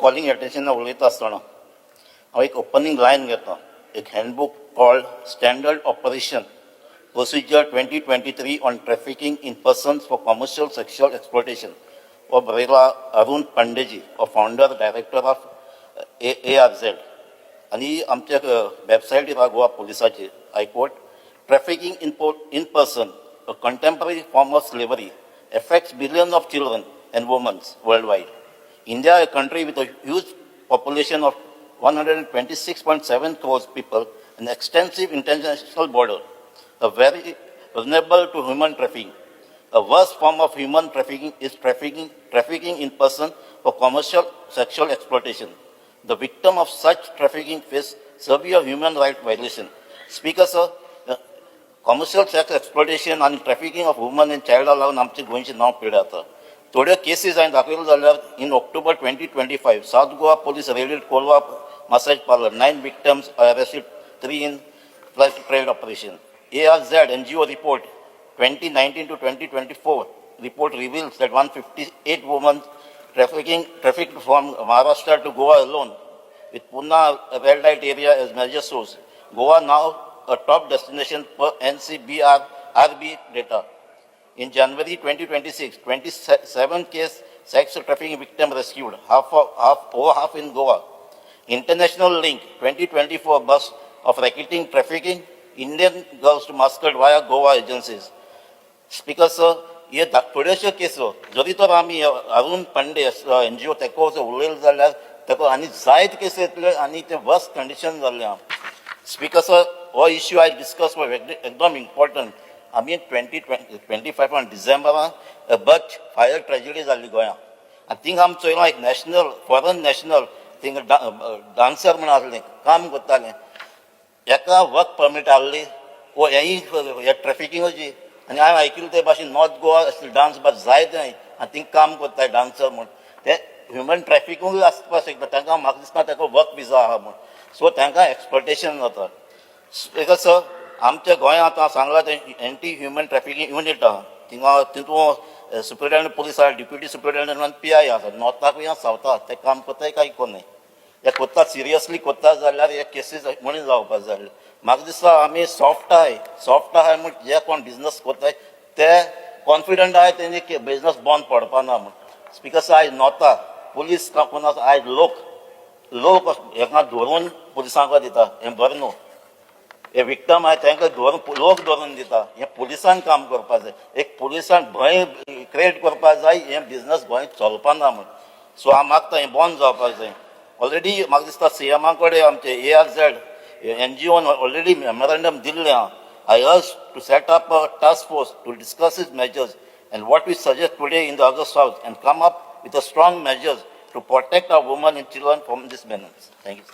Calling एटेन्शना उलयता आसतना हांव एक ओपनींग लायन घेता. एक handbook called Standard Operation Procedure 2023 on Trafficking in Persons for Commercial Sexual Exploitation हो बरयला अरुण पांडेजी, हो founder director of ARZ आनी आमच्या वेबसायटीर आहा Goa पुलिसाची. I quote, "Trafficking in person, a contemporary form of slavery, affects billions of children and women worldwide. India, a country with a huge population of 126.7 crores people and extensive international border, a very vulnerable to human trafficking. A worst form of human trafficking is trafficking in person for commercial sexual exploitation. The victim of such trafficking face severe human rights violation." Speaker sir, commercial sex exploitation आनी trafficking of woman and चायल्डा लागून आमचे गोंयचें नांव पिड्यार जाता. थोड्यो cases हांवें दाखयल्यो जाल्यार, in October 2025, South Goa Police raided Colva massage parlour, nine victims arrested, three in flash trade operation. ARZ NGO report 2019 to 2024 report reveals that 158 women trafficked from Maharashtra to Goa alone, with Pune red light area as major source. Goa now a top destination per NCBR RB data. In January 2026, 27 case sex trafficking victim rescued, over half in Goa. International Link 2024 bust of racketing trafficking Indian girls to Muscat via Goa agencies. Speaker sir, हे थोड्योश्यो केसो जरी तर आमी Arun Pandey NGO तेको उलयले जाल्यार तेका आनी जायत केसी येतले आनी ते वर्स कंडिशन जाल्लें आहा. स्पीकर सर, हो इश्यू आयज डिस्कस एकदम इम्पॉर्टंट. आमी 2025 डिसेंबरान बच फायर ट्रेजिडी जाल्ली गोंयांत आनी थिंगा आमी चोयलां, एक नॅशनल, फॉरन नॅशनल थिंगा डान्सर म्हण आसलें, काम करतालें. एका वर्क परमीट आहली वो हेंय हे ट्रॅफिकिंगाची. आनी हांवें आयकिल्लें ते भाशेन नॉर्थ गोवा डान्स बार जायते आनी थिंग काम करताय डान्सर म्हूण. ते ह्युमन ट्रॅफिकींगूय आसपाक शकता. तांकां म्हाका दिसता ताका वर्क विजा आहा म्हूण, सो तांकां एक्सप्लॉयटेशन जाता. सर, आमच्या गोंयांत आतां सांगलां तें एंटी ह्युमन ट्रॅफिकींग युनीट आहा थिंगा. तितून सुप्रिटेंडंट पुलीस आहा, डिप्युटी सुप्रिटेंडंट आनी पीआय आसा. नॉर्थाकूय आसा, सावथाक ते काम करताय काय कोण नाही. हे कोत्ता, सिरियसली कोत्ता जाल्यार हे केसीस म्हणून जावपाक जाय. म्हाका दिसता आमी सॉफ्ट आहाय, सॉफ्ट आहाय म्हण जे कोण बिजनस कोत्ताय ते कॉन्फिडंट आहाय तेंचे बिजनस बंद पडपा ना म्हण. स्पीकर, आयज नॉर्था पुलीस कोण आसा, आयज लोक हेका धरून पुलिसांक दिता. हें बरें न्हू. हे विक्टम आहाय तांकां धरून, लोक धरून दिता. हें पुलिसान काम करपाक जाय. एक पुलिसान भंय क्रिएट करपाक जाय, हें बिजनस गोंयांत चलपा ना म्हण. सो हांव मागता, हें बंद जावपाक जाय. ऑलरेडी म्हाका दिसता सीएमा कडेन आमचे एआरझेड एनजीओन ऑलरेडी मेमोरेंडम दिल्लें आहा. I urge to set up a task force to discuss its measures and what we suggest today in the august house and come up with a strong measures to protect our women and children from this menace. Thank you.